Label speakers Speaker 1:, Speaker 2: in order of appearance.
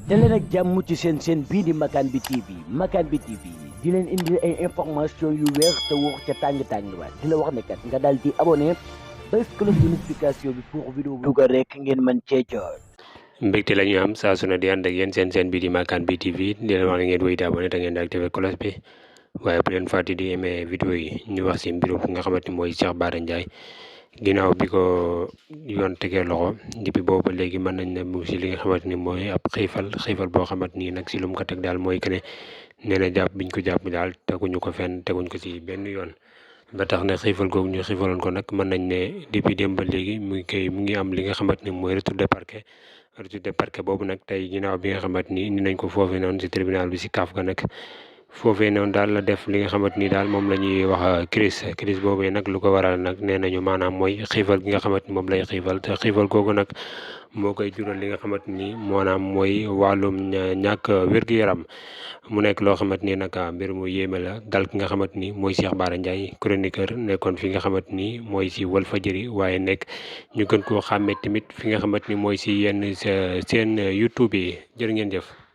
Speaker 1: daleen ak jàmm ci seen bii di Makane bi TV Makane bi TV di leen indi ay information yu wér te wóor ca tàng-tàng ba di la wax ne kat nga daal di abonné bés cloche de notification bi pour vidéo bu dugal rek ngeen mën cee jot.
Speaker 2: mbégte la ñu am saa su ne di ànd ak yéen seen bii di Makane bi TV di leen wax ne ngeen wéy di abonné te ngeen di activé cloche bi waaye bu leen fàtte di aimé vidéo yi ñu wax si mbirum nga xamante ni mooy Cheikh Bara Ndiaye ginnaaw bi ko yoon tegee loxo depuis boobu léegi mën nañ ne mu si li nga xamante ni mooy ab xiifal boo xamante ni nag si lu mu ko teg daal mooy que ne nee na jàpp biñ ko jàpp daal teguñu ko fenn teguñ ko si benn yoon. ba tax na xiifal googu ñu xiifaloon ko nag mën nañ ne depuis démb ba léegi mu ngi am li nga xamante ni mooy retour de parquet boobu nag tey ginnaaw bi nga xamante ni indi nañ ko foofee noonu si tribunal bi si kaaf ga nag foofee noonu daal la def li nga xamante ni daal moom la ñuy wax crise boobee nag lu ko waral nag nee nañu maanaam mooy xiifal gi nga xamante ni moom lay xiifal te xiifal googu nag moo koy jural li nga xamante ni maanaam mooy wàllum ñàkk wér-gu-yaram mu nekk loo xamante ni nag mbir mu yéeme la dal ki nga xamante ni mooy Cheikh Bara Ndiaye chroniqueur nekkoon fi nga xamante ni mooy si Walfadjri waaye nekk ñu gën koo xàmmee tamit fi nga xamante ni mooy si yenn seen YouTube yi jërë ngeen jëf.